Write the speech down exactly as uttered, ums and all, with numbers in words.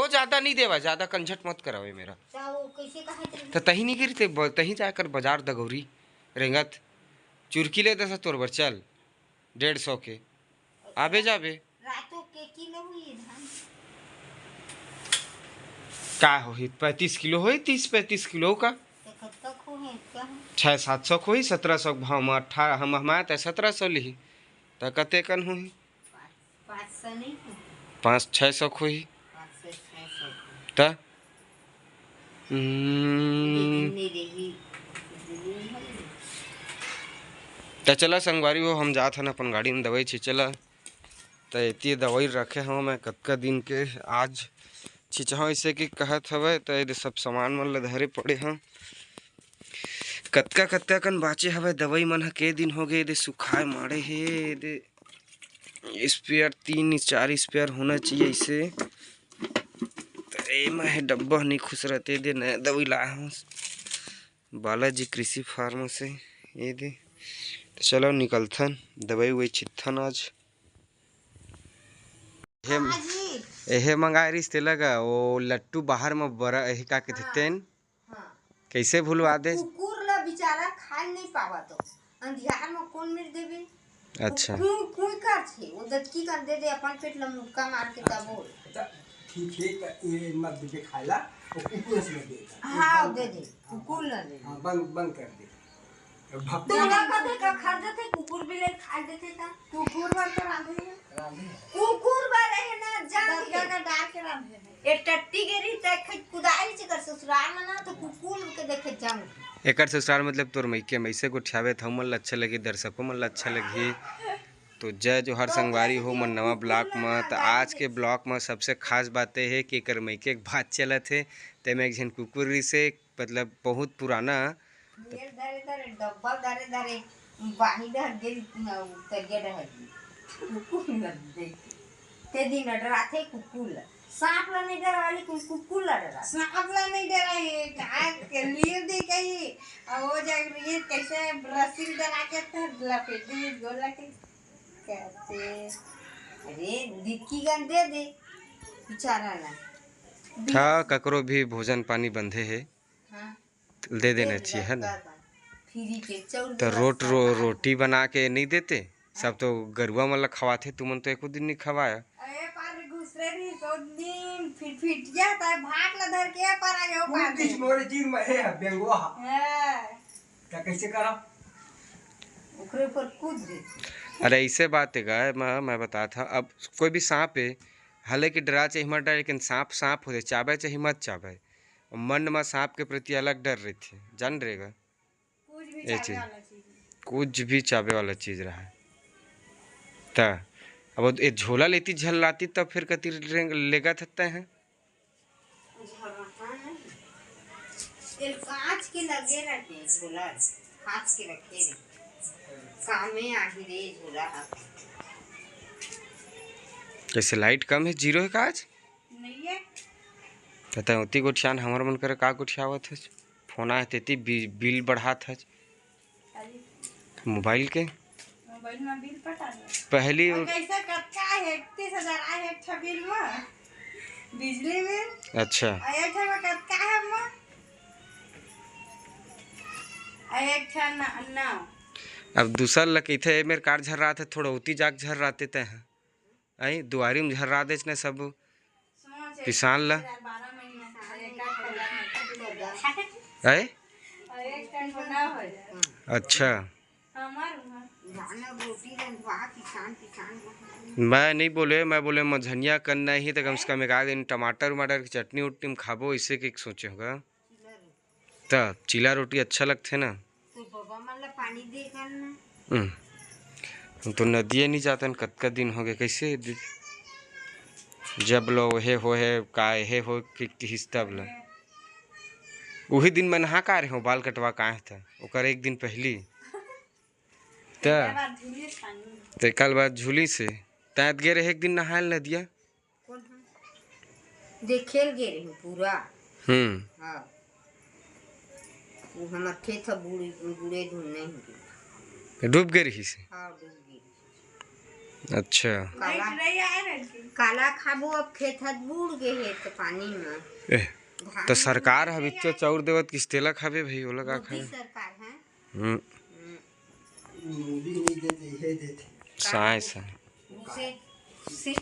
ज्यादा नहीं देवा, ज्यादा कंझट मत करावे मेरा। त तही नहीं गिरी ते ब-, तही जाकर बाजार दगौरी रेंगत चुरकी ले दस तोर बर चल डेढ़ सौ के आबे जाबे। रातो के किलो हुई धान? का होही, पैंतीस किलो होही, तीस पैंतीस किलो का। छः सात सौ होही, सत्रह सौ भाव में अट्ठारह हम हमारे त सत्रह सौ लिही, त कते कन होही? पाँच सौ नहीं हो? पाँच छः सौ होही। पाँच सौ छः सौ। त हम्म। त चला संगवारी हो, हम जात हन अपन गाड़ी में दवाई छिंचे ला। त एती दवाई रखे हव मैं कतका दिन के, आज छिंचहव इसे कि कहत हवय। त एदे सब सामान मन ल धरे पड़े हव, कतका कतका कन बांचे हवय दवाई मन ह, के दिन हो गए एदे सुखाए माड़े हे। एदे स्प्रेयर तीन चार स्प्रेयर होना चाहिए इसे। त एमा हे डब्बा नहीं खुसरत, एदे नया दवाई लाए हव बालाजी कृषि फार्म से। एदे त चलो निकलथन, दवाई उवाई छितथन आज। एहे मंगाए रिस तेला गा, ओ लट्टू बाहर म बरा एहे का कथे तेन। हाँ। कैसे भुलवा दे? कुकुर ला बेचारा खाए नहीं पावा तो अंधियार म कौन मेर देबे? अच्छा। कुई कुई करथे, वो दतकी कर दे दे अपन पेट ला मुक्का मार के तबो। अच्छा, ठीक है, त ये मत दे खाला, वो कुकुर से दे। हाँ, दे दे, कुकुर ला दे। हाँ, बंद, बंद कर दे। भक्ति तोला कथे का खरीदत है, कुकुर भी ले खा देथे का? कुकुर बर तो रांधे है। रांधे है। कुकुर बर है ना, जान दस के। जगह डाल के रांधे है। ए टट्टी गेरी त खै कुदारी च कर ससुराल में ना, तो कुकुर के देखे जंग। एकर ससुराल मतलब तोर मइके में ऐसे गोठियावे त हमन ल अच्छा लगी, दर्शकों मन ल अच्छा लगी। तो जय जोहार संगवारी हो, मन नवा ब्लॉग में। त आज के ब्लॉग में सबसे खास बात ये है कि एकर मइके के बात चलत है, ते में एक झन कुकुर रिसे, मतलब बहुत पुराना। मेल धरे धरे, डब्बा धरे धरे, बाही डहर गेल, तरिया डहर गेल। कुकुर ल देख के। ते दिन डराथे कुकुर ल। सांप ल नहीं डराली, कोई कुकुर ल डरा। सांप ल नहीं डरा, ये का के लिए दे कही, अब वो जाग रही है, कैसे रस्सी ल डरा के तो लपेट दे, गोला के। कैसे? अरे, दिक्की गन दे दे, बेचारा ला। हाँ, ककरो भी भोजन पानी बंधे है। हाँ। दे देना चाहिए, है ना? फ्री के चाउर तो देवत रोट-, रो-, सरकार। रोटी बना के नहीं देते? सब तो गरुआ मन ला खवाथे, तुमन तो एको दिन नहीं खवाया। अरे पार घुसरे रही, सो दिन फिर फिटिया त भात ला धर के पार आगे हो वो पार। बीच मोरे जीव में है, बेंगवा। हाँ। त कैसे करा? ओकरे ऊपर कूद दे। अरे ऐसे बात है गा, मैं, मैं बता था, अब कोई भी सांप है, हालांकि डरा चाहे मत डरा, लेकिन सांप सांप होथे, चाबे चाहे मत चाबे। मन म सांप के प्रति अलग डर रहिथे, जान रेगा? कुछ भी ए चाबे चीज। वाला चीज। कुछ भी चाबे वाला चीज रहा। त अब ए झोला लेती झल लाती, तब फिर कति रेंग-, लेगा थत्ता है? झलता नहीं। तेल कांच के लगे रहते झोला, कांच के रखे रहे। कामे आही रे झोला हा। कैसे लाइट कम है, जीरो है का आज? नहीं है। त तैं ओती गोठियान, हमर मन करे का गोठियावत हस? फोन आए तेती बि-, बिल बढ़ात हस। अरे। मोबाइल के? मोबाइल में बिल पटा दे। पहली और उ- कैसे कतका है? इकतीस हजार आए एक ठा बिल में, बिजली बिल। अच्छा। और एक ठा में कतका है में? और एक ठा न-, नौ। अब दूसर ल कहिथे, "ए मेर कार झर्रात हे, थोड़ा ओती जाके झर्राते तैं ह।" आई, दुआरी में झर्रा देच न सब पिसान ला। आई? अच्छा। मैं नहीं बोले, मैं बोले मझनिया करना ही तो कम से कम एक आध दिन टमाटर उमाटर की चटनी उटनी में खाबो, इसे के सोचे होगा। त चीला रोटी अच्छा लगथे ना? तोर बबा मन ला पानी दे कर ना। हम्म। हम तो नदिया नहीं जातन, कतका दिन हो गए, कैसे दि-, जब लो हे हो हे, का हे हो कि, किहिस तब ला। उही दिन मैं नहा का रहे हो, बाल कटवा का आए था, ओकर एक दिन पहली। त तेकर बाद झूली पानी। तेकर बाद झूली से। तैं त गे रहे एक दिन नहाए ल नदिया। कौन है? देखे ल गे रही पूरा। हम्म। हाँ। वो हमर खेत ह बूड़े, बूड़े धुन नहीं गे। डूब गे रही से? हाँ, डूब गे रही। अच्छा। काला, काला खाबो। अब खेत हत बूड़ गे हे त पानी में। ए, त सरकार ह बिच्चो चाउर देवत किस, तेला खाबे भाई, ओला का मोदी खाबे? सरकार है। हम्म। मोदी नहीं देते, ये देते। साय साय। उसे, उसे